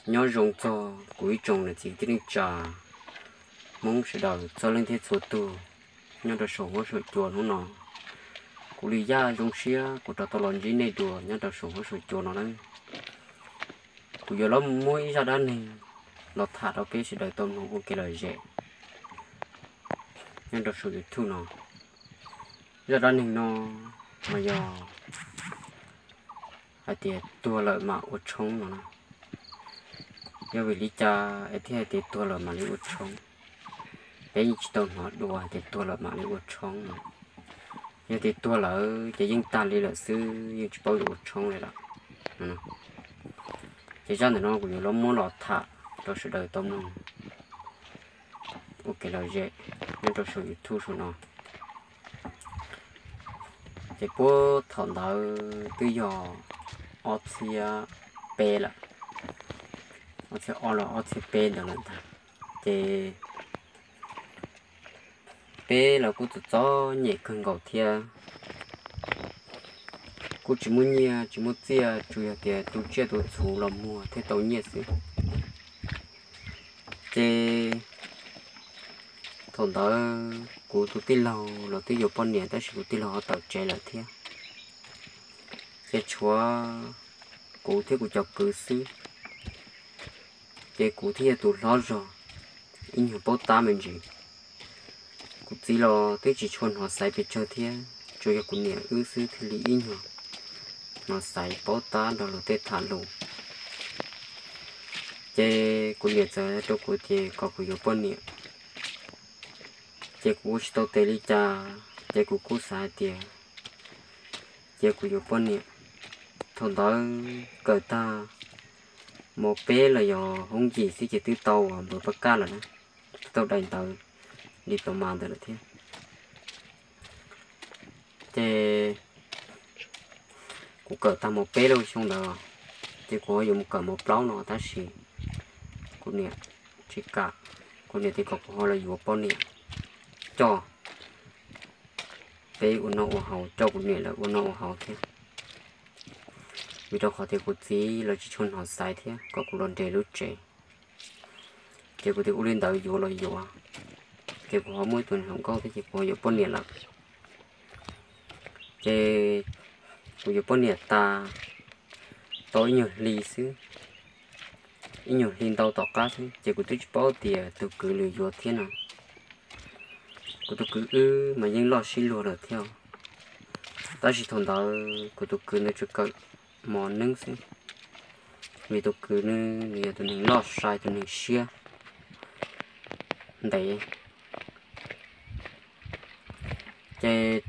Nyob zoo txog kuv ib tsoom niam txiv kwv tij neej tsa Hmoob sawv daws txhua leej thiab txhua tug nyob rau saum huab saum cua hnub no. Kuv Lis Yaj zoo siab kuv rov tau los ntsib nej dua nyob rau saum huab saum cua no nawb. Kuv yuav los muab ib zaj dab neeg los tham rau peb sawv daws tau mloog ua kev lom zem nyob rau saum YouTube no. Zaj dab neeg no mas yog hais tias tuag lawm mam ua tshoob no na. Yog vim li cas es thiaj hais tias tuag lawm mam li ua tshoob? Peb yeej tsis tau hnov dua hais tias tuag lawm mam li ua tshoob no. Yog tias tuag lawm ces yeej tag li lawm xwb, yeej tsis paub yuav ua tshoob li lawm. Ces zaj ntawm no kuv yuav los muab los tham rau sawv daws tau mloog ua kev lom zem nyob rau saum YouTube saum no. Ces puag thaum ntawd twb yog ob txhiab peb lawm, ob txhiab ob los ob txhiab peb ntawd lawm ntag. Ces peb los kuj txom txom nyem kawg nkaus thiab, kuj tsis muaj nyiaj tsis muaj txiaj, tsuas yog tias tu tsiaj tu txhuv los muag thiaj tau nyiaj xwb. Ces thaum ntawd kuv tus tij laug los twb yuav poj niam tab sis kuv tij laug ho tawm tsev lawm thiab. Ces tshuav kuv thiab kuv cov kwv xwb. Ces kuv thiaj yog tus hlob zog, ib nyuag paub tab me ntsis. Kuv txiv los twb tsis tshua hnov xaiv pes tsawg thiab, tsuas yog kuv niam wb xwb thiaj li ib nyuag hnov xaiv paub tab nrog luag tej tham lus. Ces kuv niam txawm hais rau kuv tias kom kuv yuav poj niam. Ces kuv ua tsis tau tes li cas, ces kuv kuj xav hais tias ces kuv yuav poj niam. Thaum ntawd kawm tag mos peb los yog hoob yim xwb ces twb tau npawb pab kaj lawm na, twb tau daim ntawv diploma ntawd lawm thiab. Ces kuv kawm tag mos peb lub xyoo ntawd, ces kuv ho yuav mus kawm mos plaub no tab sis kuv niam tsis kam, kuv niam tias kom kuv ho los yuav poj niam coj peb ua noj ua haus, coj kuv niam lawv ua noj ua haus thiab. Vim rau qhov tias kuv txiv los tsis tshua hnov xaiv thiab kom kuv los nres lub tsev. Ces kuv tias ua li ntawd yuav los yuav, ces kuv ho muaj ib tug hluas nkauj thiab ces kuv ho yuav poj niam lawm. Ces kuv yuav poj niam tas tau ib nyuag hli xwb, ib nyuag hli ntau tom qab xwb ces kuv twb tsis paub tias tus kwv lwm yuav thiab no. Kuv tus kwv wb mas yeej loj sib luag lawm thiab, tab sis thaum ntawd kuv tus kwv ntawd tsuas kawm mos neeb xwb, vim tus kwv nws yog tus neeg loj sai, tus neeg siab ntev. Ces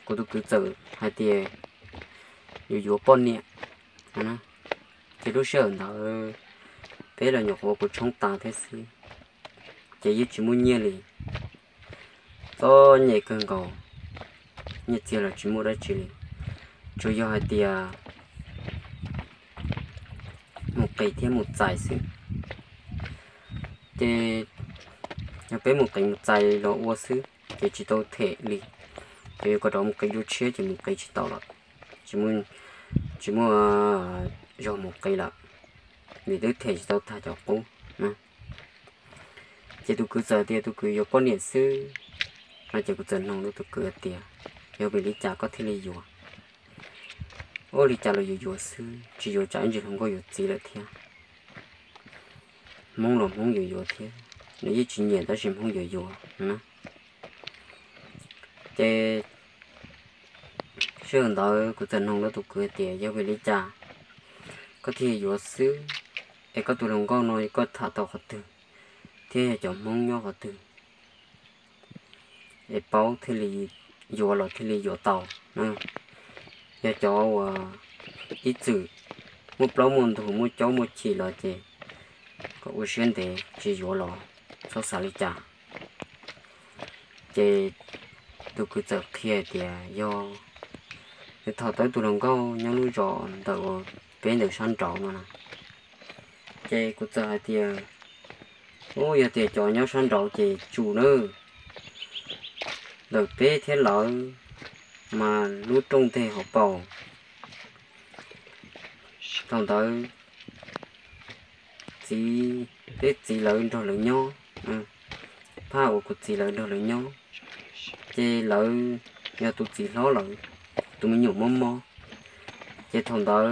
kuv tus kwv txawm hais tias yuav yuav poj niam. Ces lub sij hawm ntawd peb los nyuam qhuav ua kuv tshoob tas thiab xwb, ces yeej tsis muaj nyiaj li, txom nyem kawg nkaus, nyiaj txiag los tsis muaj dab tsi li, tsuas yog hais tias mus qis thiab mus txais xwb. Ces yog peb mus qis mus txais los ua xwb ces tsis tau them li, ces yuav kom rov mus qis dua tshiab ces mus qis tsis tau lawm, tsis muaj zog mus qis lawm, vim twb them tsis tau tag cov qub na. Ces tus kwv txawm tias tus kwv yuav poj niam xwb no ces kuv txawm nug rau tus kwv tias yog vim li cas koj thiaj li yuav? Ua li cas los yuav yuav xwb, tsis yuav tsam ib ntsis hluas nkauj yuav txiv lawm thiab. Hmoob los Hmoob yuav yuav thiab, nws yeej tsis nyiam tab sis Hmoob yuav yuav na. Ces sij hawm ntawd kuv txawm nug rau tus kwv tias yog vim li cas koj thiaj yuav xwb, es koj tus hluas nkauj no koj tham tau qhov twg, thiab yog cov Hmoob nyob qhov twg es paub thiaj li yuav los thiaj li yuav tau. Yog cov uas ib txwm muaj plaub muaj ntug muaj caub muaj chim los ces kom ua siab ntev tsis yuav los txhob xav li cas. Ces tus kwv txawm qhia tias yog nws tham tau ib tug hluas nkauj nyob lub zos ntawm uas peb ntawm sab nraud no na. Ces kuv txawm hais tias, u, yog tias cov nyob sab nraud ces tsum nawb, ntawm peb thiab lawv mas lub rooj nteg hauv paus. Thaum ntawd txiv, peb txiv lawv nrog lawv nyob, phaj uas kuv txiv lawv nrog lawv nyob, ces lawv yog tus txiv hlob lawv tus me nyuam mob mob. Ces thaum ntawd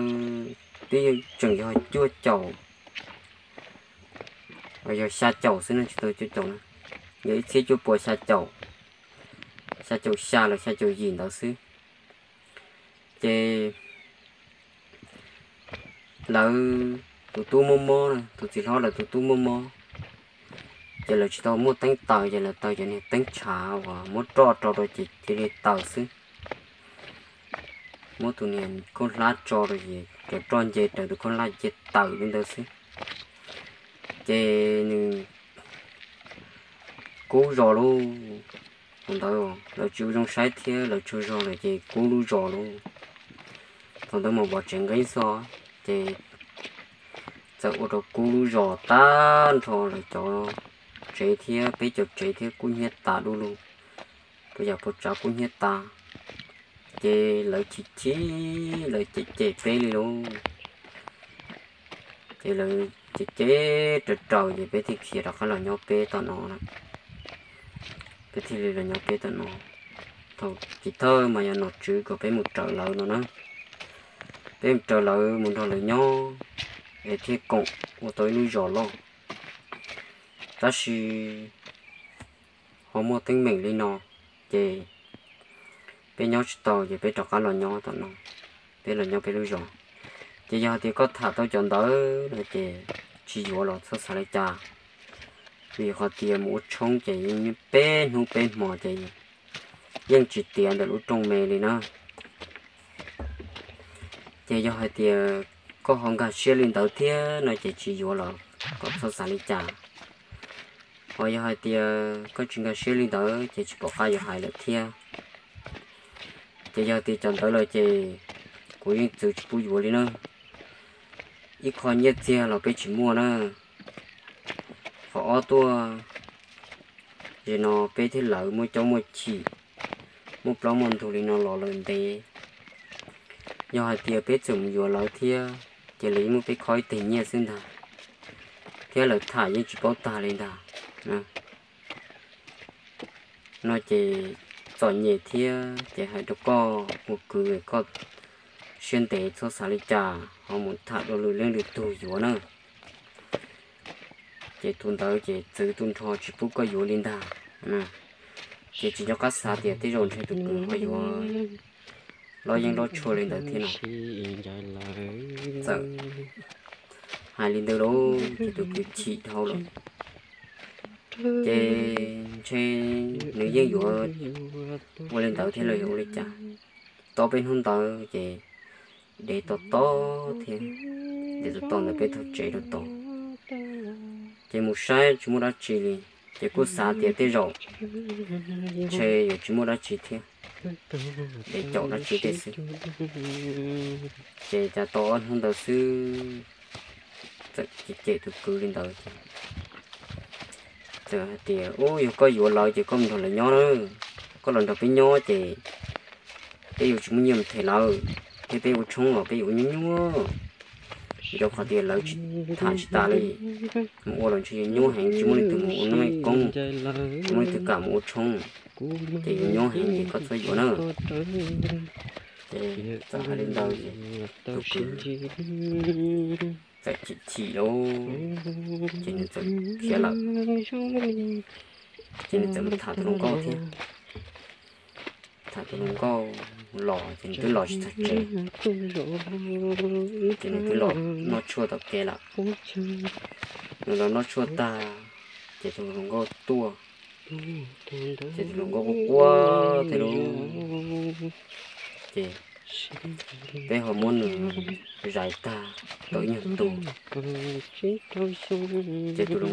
twb tseem yog cuaj caum, yog xya caum xwb ne, tsis tau cuaj caum na, yog ib txhiab cuaj puas xya caum, xya caum xya los xya caum yim ntawd xwb. Ces lawv tus tub mob mob, tus txiv hlob lawv tus tub mob mob, ces lawv tsis tau muaj teeb taws, ces lawv taws cov niag teeb tshav uas muab roj rau rau ces cia li taws xwb. Muab tus niag khaub hlab tso rau ces cov roj nce raws tus khaub hlab cia taws li ntawd xwb. Ces nws kub zos lauj. Thaum ntawd lawv tsis ua zoo saib thiab lawv tsaug zog lawm ces kub lub zos lauj. Thaum ntawd mas pov tsev nqeeb xwb, ces txawm ua rau kub lub zos tag nrho, lawv cov tsev thiab peb cov tsev thiab kub hnyiab tas du lug, puas yam puas tsav kub hnyiab tas. Ces lawv chim chim, lawv cem cem peb li lauj. Ces lawv cem cem raws raws ces peb thiaj khiav rov qab los nyob peb tom no na. Peb thiaj li los nyob peb tom no. Thaum chiv thawj mas yog nom tswv kom peb mus raws lawv no na. Peb mus raws lawv mus nrog lawv nyob es thiaj koom ua tau ib lub zos loj. Tab sis ho muaj teeb meem li no, ces peb nyob tsis tau ces peb rov qab los nyob tom no, peb los nyob peb lub zos. Ces yog hais tias koj tham tau cov ntawd no ces tsis yuav los txhob xav li cas, vim qhov tias mus ua tshoob ces yeej peb hnub peb hmo ces yeej tsis tiav ntawm lub rooj me li na. Ces yog hais tias koj ho nkag siab li ntawd thiab no ces tsis yuav los kom txhob xav li cas. Ho yog hais tias koj tsis nkag siab li ntawd ces tsis pom qab yuav hais lawm thiab. Ces yog tias cov ntawd lawm ces kuv yeej txwv tsis pub yuav li na. Ib qho nyiaj txiag los peb tsis muaj na. Qhov ob tuaj, zaum no peb thiab lawv muaj caub muaj chim, muaj plaub muaj ntug li no los lawm ntev. Yog hais tias peb txawm mus yuav lawv thiab, ces lawv yeej muab peb khob ib teg nyiaj xwb ntag, thiab lawv tham yeej tsis paub tag li ntag. No ces txom nyem thiab ces hais rau koj ua kwv koj siab ntev txhob xav li cas ho mus tham dua lwm leej lwm tug yuav na. Ces tus ntawd ces txwv tu nrho tsis pub koj yuav li ntag. Ces tsis nco qab xav tias tej zaum ntshe tus kwv ho yuav lob yeeb lob tshuaj li ntawd thiab no. Txawm hais li ntawd lauj ces tus kwv chim dhau lawm. Ces ntshe nws yeej yuav ua li ntawd thiab los yog ua li cas. Tau peb hnub ntawd ces dev tos tos thiab, dev tos tos ntawm peb tog tsev rau tod. Ces mus saib tsis muaj dab tsi li, ces kuj xav tias tej zaum ntshe yuav tsis muaj dab tsi thiab, dev caum dab tsi tej xwb. Ces cas tau ob hnub ntawd xwb, txawm cem cem tus kwv li ntawd ces txawm hais tias, Ub, yog koj yuav lawv ces koj mus nrog lawv nyob na, koj los nrog peb nyob ces peb yuav tsis muaj nyiaj mus them lawv, thiab peb ua tshoob los peb yuav ua nyuaj nyuaj, vim rau qhov tias lawv tsis tham tsis tas li, mus ua los ntshe yuav nyuaj heev, tsis muaj leej twg mus ua noob koob, tsis muaj leej twg kam mus ua tshoob, ces yuav nyuaj heev ces koj txhob yuav na. Ces txawm hais li ntawd ces tus kwv txawm chim chim lauj, ces nws txawm khiav lawm. Ces nws txawm mus tham tus hluas nkauj thiab. Tham tus hluas nkauj los ces nws twb los tsis txog tsev, ces nws twb los noj tshuaj tom kev lawm. Nws los noj tshuaj tag, ces tus hluas nkauj tuaj, ces tus hluas nkauj quaj quaj thiab lauj. Ces peb ho muab nws zais tag tau ib nyuag tug, ces tus hluas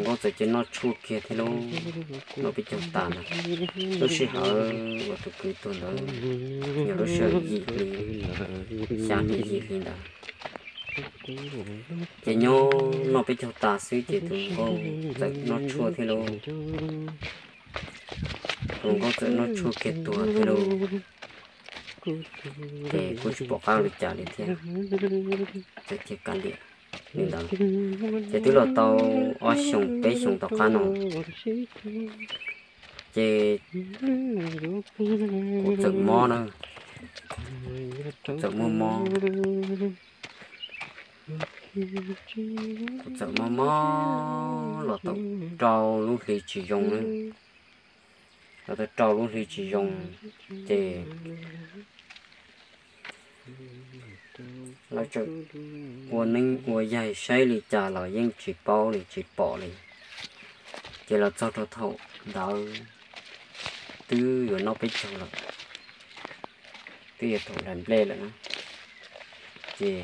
nkauj txawm cia noj tshuaj kiag thiab lauj. Noj peb caug tas ntag, lub sij hawm uas tus kwv tuag ntawd yog lub sij hawm yim hli, xya hli yim hli ntawd. Ces nyob noj peb caug tas xwb ces tus hluas nkauj txawm noj tshuaj thiab lauj. Tus hluas nkauj txawm noj tshuaj kiag tuag thiab lauj. Ces kuj tsis pom qab ua li cas li thiab, txawm cia kav liam. li ntawd. Ces twb los tau ob xyoos peb xyoos tom qab no, ces kuv txawm mob na, kuv txawm muaj mob, kuv txawm mob mob los tau rau lub hli tsis zoo na, los tau rau lub hli tsis zoo, ces lawv txawm ua neeb ua yaig saib li cas los yeej tsis paub li tsis pom li. Ces los txog rau thaum ntawd twb yuav noj peb caug lawm, twb yuav thaum hlais nplej lawm na. Ces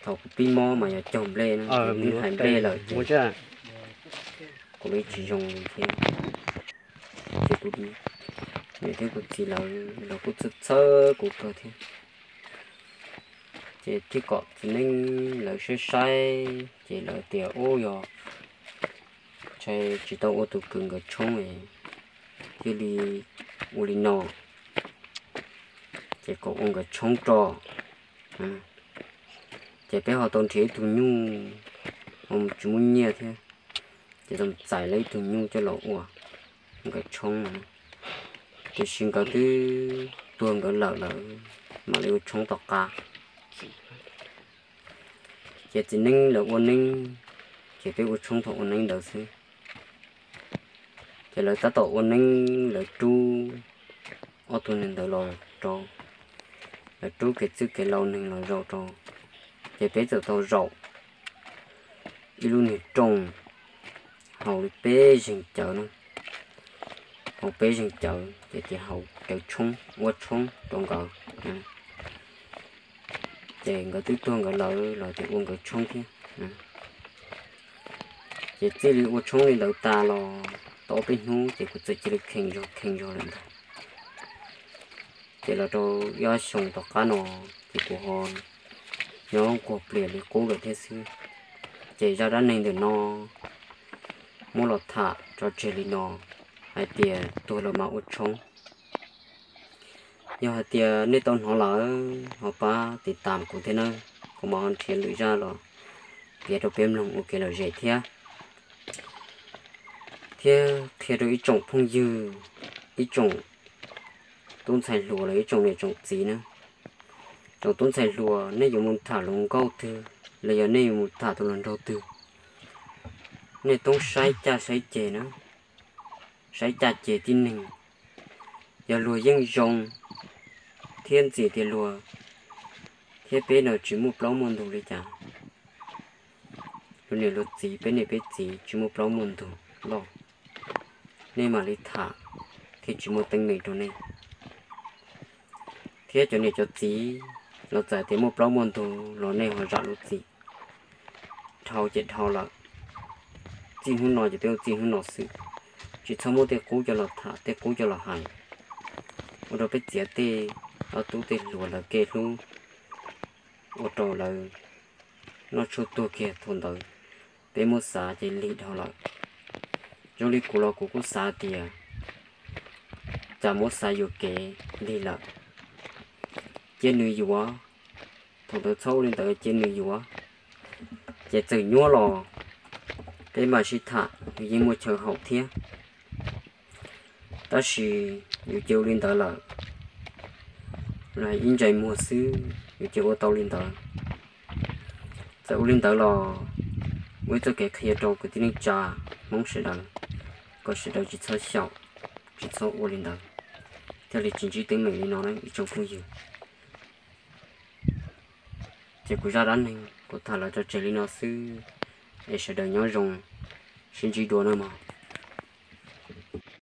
thaum kuv pib mob mas yog caug nplej na, ces twb hlais nplej lawm ces kuv li tsis zoo li thiab. Ces kuv niam thiab kuv txiv lawv los kuj txhawj txhawj kuv kawg thiab. Ces thiaj kom txiv neej lawv saib saib ces lawv tias ub yog ntshai tsis tau ua tus kwv nkawd tshoob, thiaj li ua li no, ces kom ua nkawd tshoob rau. Ces peb ho tau nrhiav ib tug nyuj, ho tsis muaj nyiaj thiab, ces tau txais lawv ib tug nyuj coj los ua nkawd tshoob. Tiam sis nkawd twb tuag nkawd lawm lawm, mam li ua tshoob tom qab. Ces txiv neej lawv ua neeb, ces peb ua tshoob thaum ua neeb ntawd xwb. Ces lawv tab tom ua neeb, lawv rub ob tug neeg ntawd los rau, lawv rub kev txwj kev laus neeg los zaum rau, ces peb txawm tau zaum ib lub niag rooj haus li peb zeeg cawv na, haus peb zeeg cawv ces tias haus cawv tshoob ua tshoob rau nkawd. Ces nkawd twb tuag nkawd lawm los tias ua nkawd tshoob thiab. Ces txij li ua tshoob li ntawd tas los tau ob peb hnub ces kuv txawm cia li khees zog khees zog lawm ntag. Ces los rau ib ob xyoos tom qab no ces kuv ho nyob nquag plias li qub lawm thiab xwb. Ces zaj dab neeg ntawm no muab los tham tso tseg li no, hais tias tuag los mas ua tshoob. Yog hais tias nej tau hnov lawm ho pab tiv tam kuv thiab nawb, kuv mam ho nrhiav lwm zaj los piav rau peb mloog ua kev lom zem thiab. Thiab qhia rau ib tsoom phooj ywg, ib tsoom tub ntxhais hluas los ib tsoom niam tsoom txiv na, tsoom tub ntxhais hluas nej yuav mus tham hluas nkauj twg los yog nej yuav mus tham tus hluas nraug twg, nej toob saib caj saib ceg na, saib caj ceg tib neeg. Yog luag yeej zoo thiab ntxim tias luag thiab peb no tsis muaj plaub muaj ntug li cas, luag niam luag txiv peb niam peb txiv tsis muaj plaub muaj ntug loj, nej mam li tham thiaj tsis muaj teeb meem rau nej. Thiab cov niam cov txiv los txawm tias muaj plaub muaj ntug los nej ho zam lub txim. Dhau ces dhau lawm, txij hnub no ces peb ua txij hnub no xwb, tsis txhob muab tej qub coj los tham tej qub coj los hais, ua rau peb txiav tej ob tub tej hluas lawv kev hlub, ua rau lawv noj tshuaj tuag kiag thaum ntawd. Peb muab xav ces lig dhau lawm. Zoo li kuv los kuv kuj xav tias cas muab xav yuam kev lig lawm, cia nws yuav. Thaum ntawd txhob ua li ntawd, cia nws yuav. Ces txawm nyuaj los peb mam sib tham, nws yeej muaj chaw haum thiab. Tab sis yus cia ua li ntawd lawm, ib ntsais muag xwb yus cia ua tau li ntawd. Txawm ua li ntawd los ua ib txoj kev qhia rau kwv tij neej tsa Hmoob sawv daws, kom sawv daws tsis txhob xyaum, tsis txhob ua li ntawd, thiaj li tsis ntsib teeb meem li no na ib tsoom phooj ywg. Ces kuv zaj dab neeg kuv tham los tso tseg li no xwb, es sawv daws nyob zoo, sib ntsib dua nawb mog.